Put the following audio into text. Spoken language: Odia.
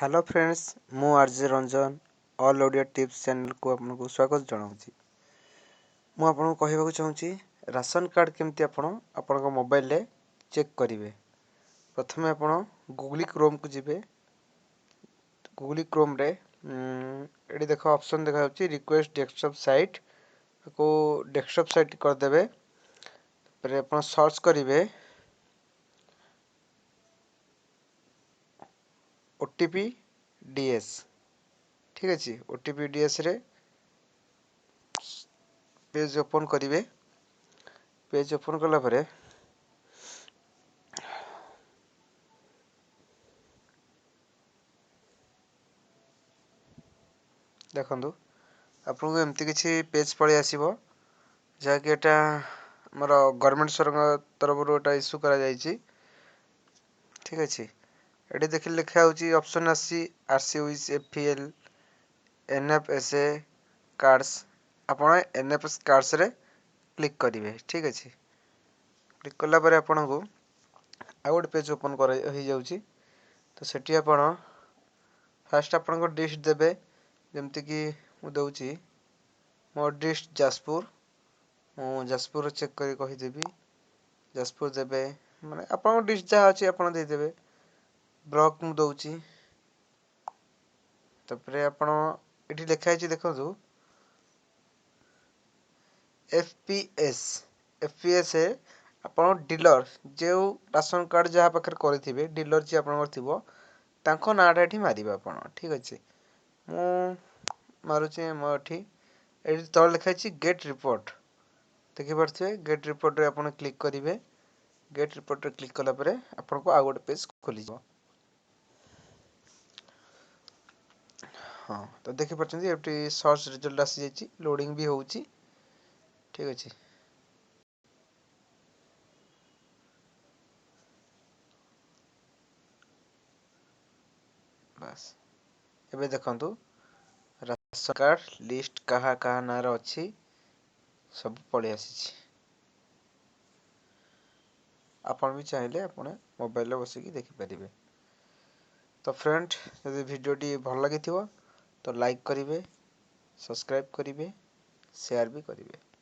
ହ୍ୟାଲୋ ଫ୍ରେଣ୍ଡସ୍, ମୁଁ ଆର୍ ଜେ ରଞ୍ଜନ ଅଲ୍ ଓଡ଼ିଆ ଟିପ୍ସ ଚ୍ୟାନେଲକୁ ଆପଣଙ୍କୁ ସ୍ୱାଗତ ଜଣାଉଛି। ମୁଁ ଆପଣଙ୍କୁ କହିବାକୁ ଚାହୁଁଛି, ରାସନ କାର୍ଡ଼ କେମିତି ଆପଣ ଆପଣଙ୍କ ମୋବାଇଲରେ ଚେକ୍ କରିବେ। ପ୍ରଥମେ ଆପଣ ଗୁଗଲି କ୍ରୋମ୍କୁ ଯିବେ। ଗୁଗଲି କ୍ରୋମ୍ରେ ଏଠି ଦେଖ, ଅପସନ୍ ଦେଖାଯାଉଛି ରିକ୍ୱେଷ୍ଟ ଡେସ୍କଟପ୍ ସାଇଟ୍। ତାକୁ ଡେସ୍କଟପ୍ ସାଇଟ୍ କରିଦେବେ। ତାପରେ ଆପଣ ସର୍ଚ୍ଚ କରିବେ OTP DS। ଠିକ୍ ଅଛି, OTP DSରେ ପେଜ୍ ଓପନ୍ କରିବେ। ପେଜ୍ ଓପନ୍ କଲା ପରେ ଦେଖନ୍ତୁ, ଆପଣଙ୍କୁ ଏମିତି କିଛି ପେଜ୍ ପଳେଇ ଆସିବ, ଯାହାକି ଏଇଟା ଆମର ଗଭର୍ଣ୍ଣମେଣ୍ଟ ସରକାରଙ୍କ ତରଫରୁ ଏଇଟା ଇସ୍ୟୁ କରାଯାଇଛି। ଠିକ୍ ଅଛି, ଏଠି ଦେଖିଲେ ଲେଖା ହେଉଛି, ଅପସନ୍ ଆସିଛି RC with APL NFSA cards. ଆପଣ ଏନ୍ ଏଫ୍ ଏସ୍ କାର୍ଡ଼ସରେ କ୍ଲିକ୍ କରିବେ। ଠିକ୍ ଅଛି, କ୍ଲିକ୍ କଲା ପରେ ଆପଣଙ୍କୁ ଆଉ ଗୋଟେ ପେଜ୍ ଓପନ୍ କରା ହେଇଯାଉଛି। ତ ସେଠି ଆପଣ ଫାଷ୍ଟ ଆପଣଙ୍କ ଡିଷ୍ଟ ଦେବେ, ଯେମିତିକି ମୁଁ ଦେଉଛି ମୋ ଡିଷ୍ଟ ଯାଜପୁର। ମୁଁ ଯାଜପୁର ଚେକ୍ କରି କହିଦେବି। ଯାଜପୁର ଦେବେ, ମାନେ ଆପଣଙ୍କ ଡିଷ୍ଟ ଯାହା ଅଛି ଆପଣ ଦେଇଦେବେ। ବ୍ଲକ୍ ମୁଁ ଦେଉଛି। ତାପରେ ଆପଣ ଏଠି ଲେଖା ହେଇଛି ଦେଖନ୍ତୁ, F P S. F P S ଆପଣ ଡିଲର, ଯେଉଁ ରାସନ କାର୍ଡ଼ ଯାହା ପାଖରେ କରିଥିବେ, ଡିଲର ଯିଏ ଆପଣଙ୍କର ଥିବ, ତାଙ୍କ ନାଁଟା ଏଠି ମାରିବେ ଆପଣ। ଠିକ୍ ଅଛି, ମୁଁ ମାରୁଛି ମୋ ଏଠି। ଏଠି ତଳେ ଲେଖା ହେଇଛି ଗେଟ୍ ରିପୋର୍ଟ, ଦେଖିପାରୁଥିବେ। ଗେଟ୍ ରିପୋର୍ଟରେ ଆପଣ କ୍ଲିକ୍ କରିବେ। ଗେଟ୍ ରିପୋର୍ଟରେ କ୍ଲିକ୍ କଲା ପରେ ଆପଣଙ୍କୁ ଆଉ ଗୋଟେ ପେଜ୍ ଖୋଲିଯିବ। ହଁ, ତ ଦେଖିପାରୁଛନ୍ତି, ଏଠି ସର୍ଚ୍ଚ ରେଜଲ୍ଟ ଆସିଯାଇଛି, ଲୋଡ଼ିଂ ବି ହେଉଛି। ଠିକ୍ ଅଛି, ବାସ୍। ଏବେ ଦେଖନ୍ତୁ, ରାସନ କାର୍ଡ଼ ଲିଷ୍ଟ କାହା କାହା ନାଁରେ ଅଛି ସବୁ ପଳେଇ ଆସିଛି। ଆପଣ ବି ଚାହିଁଲେ ଆପଣ ମୋବାଇଲରେ ବସିକି ଦେଖିପାରିବେ। ତ ଫ୍ରେଣ୍ଡ, ଯଦି ଭିଡ଼ିଓଟି ଭଲ ଲାଗିଥିବ ତ ଲାଇକ୍ କରିବେ, ସବସ୍କ୍ରାଇବ୍ କରିବେ, ସେୟାର ବି କରିବେ।